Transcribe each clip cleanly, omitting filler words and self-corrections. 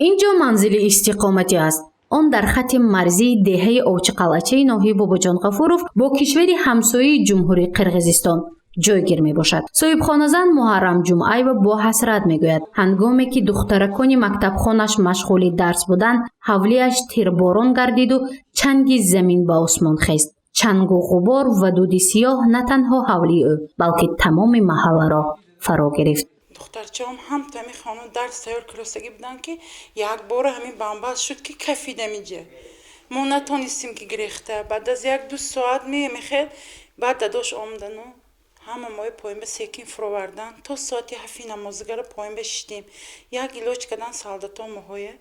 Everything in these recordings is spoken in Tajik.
Ин ҷо манзили истиқоматӣ аст. Он дар хатти марзии деҳаи Овчиқалъачаи ноҳияи Бобоҷон Ғафуров бо кишвари ҳамсояи Ҷумҳурии Қирғизистон ҷойгир мебошад. Соҳибхоназан Муҳаррам Ҷумъаева бо ҳасрат мегӯяд, ҳангоме ки духтаракони мактабхонаш машғули дарс буданд, ҳавлиаш тирборон гардиду чанги замин ба осмон хест. Чангу ғубор ва дуди сиёҳ на танҳо ҳавлии ӯ, балки тамоми маҳалларо фаро гирифт. Духтарчаам ҳам тами хона дарс тайёр киростагӣ буданд, ки якбора ҳамин бамбаз шуд, ки кафидам иҷа. Мо натонистем, ки гирехта. Баъд аз 1-ду соат мемехел, баъд дадош омадану ҳама мои поёнба секин фуровардан. То соати 7-и намозигара поёнба шиштем. Як илоҷ кардан, солдато моҳое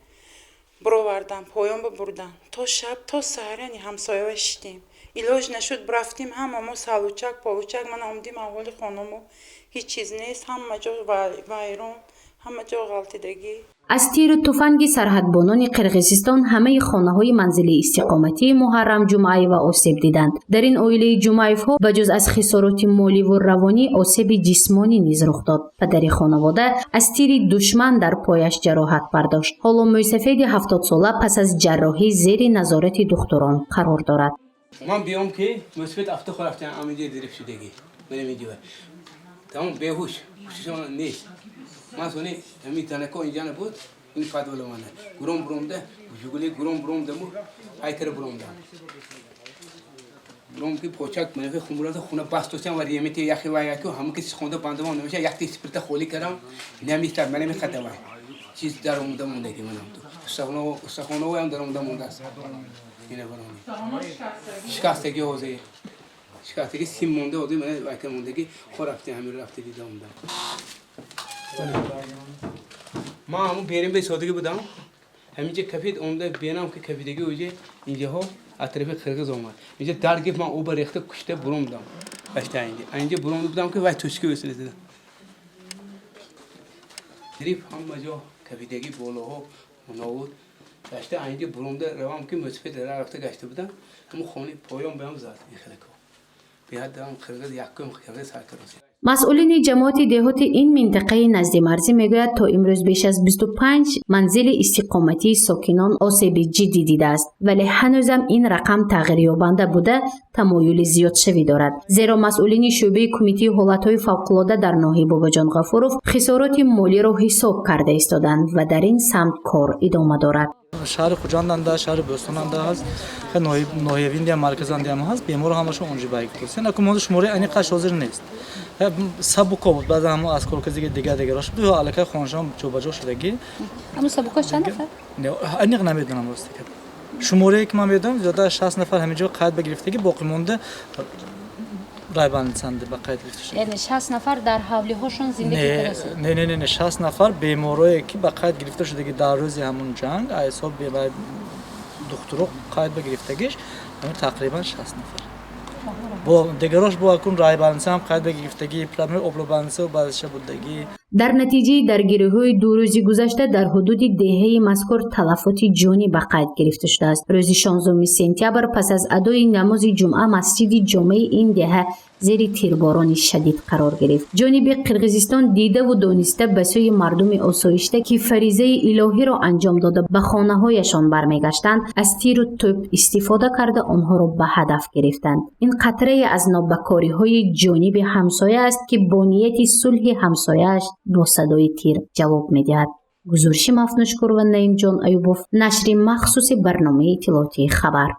буровардан, поёнба бурдан. То шаб, то саҳар, яъне ҳамсоява шиштем. Илоҷ нашуд, рафтим ҳама мо салучак получак. Ман омадим, аҳволи хонамо ҳеҷ чиз нест, ҳама ҷо вайрон, ҳама ҷо ғалтидагӣ. Аз тиру туфанги сарҳадбонони Қирғизистон ҳамаи хонаҳои манзили истиқоматии Муҳаррам Ҷумъаева осеб диданд. Дар ин оилаи Ҷумъаевҳо ба ҷуз аз хисороти моливу равонӣ осеби ҷисмонӣ низ рух дод. Падари хонавода аз тири душман дар пояш ҷароҳат бардошт. Ҳоло мӯйсафеди 70-сола пас аз ҷарроҳӣ зери назорати духтурон қарор дорад. Ман биём, ки мӯйсафед афта рафтан, амиди дириф шудагӣ менамидива, тамом беҳуш, ҳушишон нест. Ман сони ҳамин танако инҷа набуд, ин подвал мана гуром буромда, Жигули гуром буромдаму ҳайкара буромдам. Буром ки почак манафи хумурата хуна бастосям ва ремити яхи ва яку ҳама ки хонда бандавам намеша. Якти спирта холӣ кардам, намистад, мана мехадавай чиз дар омада мондаги манам ту устахонаоям дар омада мондааст. Ина барони шикастаги, ҳозир шикастаги, сим монда, ҳозир мана вайка мондаги. Хо рафте, ҳамин рафте дида омдам. Ман ҳамун берин бесодагӣ будам, ҳаминҷа кафид, омда бенам ки кафидагӣ уҷе инҷаҳо аз тарафи қирғиз омад, инҷа дар гирифт. Ман оба рехта кушта буромдам, гашта инҷа инҷа буромда будам, ки вай тушки весида гирифт, ҳама ҷо кафидагӣ, болоҳо нобуд. Гашта инҷа буромда равам, ки мӯсафед рафта гашта будам, ҳамун хони поён баам зад. Ин хеле кор беҳад қирғиз, якум қирғиз сар кард. Масъулини ҷамоати деҳоти ин минтақаи наздимарзӣ мегӯяд, то имрӯз беш аз 25 манзили истиқоматии сокинон осеби ҷиддӣ дидааст, вале ҳанӯзам ин рақам тағйирёбанда буда, тамоюли зиёдшавӣ дорад, зеро масъулини шӯъбаи Кумитаи ҳолатҳои фавқулода дар ноҳияи Бобоҷон Ғафуров хисороти молиро ҳисоб карда истоданд ва дар ин самт кор идома дорад. Шаҳри Хуҷанданда, шаҳри Бӯстонанда ҳаст, ноҳиявиндиам, марказандиам ҳаст. Беморо ҳамашон онҷо байгирифтанд. Акун мо шумораи аниқаш ҳозир нест. Сабуко буд, баъзан ҳамо осколказиги дигар дигарош буд, аллакай хонашон ҷобаҷо шудагӣ. Ҳамун сабуко чанд нафар? Аниқ намедонам, рости. Шуморае ки ман медонам, зиёда аз 60 нафар ҳамин ҷо қайд ба гирифтагӣ, боқӣ монда райбанисанде ба қайд гирифта шуда. Яъне 60 нафар дар ҳавлиҳошон зиндагӣ кардааст? Не, не, не, 60 нафар беморое, ки ба қайд гирифта шудаги дар рӯзи ҳамун ҷанг, ҳисоби духтуро қайд ба гирифтагиш ҳамин тақрибан 60 нафар. Бо дигарош бо акун райбаниса ҳам қайд ба гирифтагӣ, облобаниса баъзеша будагӣ. Дар натиҷаи даргириҳои 2 рӯзи гузашта дар ҳудуди деҳаи мазкур талафоти ҷонӣ ба қайд гирифта шудааст. Рӯзи 16 сентябр пас аз адои намози ҷумъа масҷиди ҷомеи ин деҳа зери тирборони шадид қарор гирифт. Ҷониби Қирғизистон дидаву дониста ба сӯи мардуми осоишта, ки фаризаи илоҳиро анҷом дода, ба хонаҳояшон бармегаштанд, аз тиру тӯб истифода карда, онҳоро ба ҳадаф гирифтанд. Ин қатрае аз нобакориҳои ҷониби ҳамсоя аст, ки бо нияти сулҳи ҳамсояаш бо садои тир ҷавоб медиҳад. Гузориши Мафнушкур ва Наимҷон Аюбов, нашри махсуси барномаи иттилоотии «Хабар».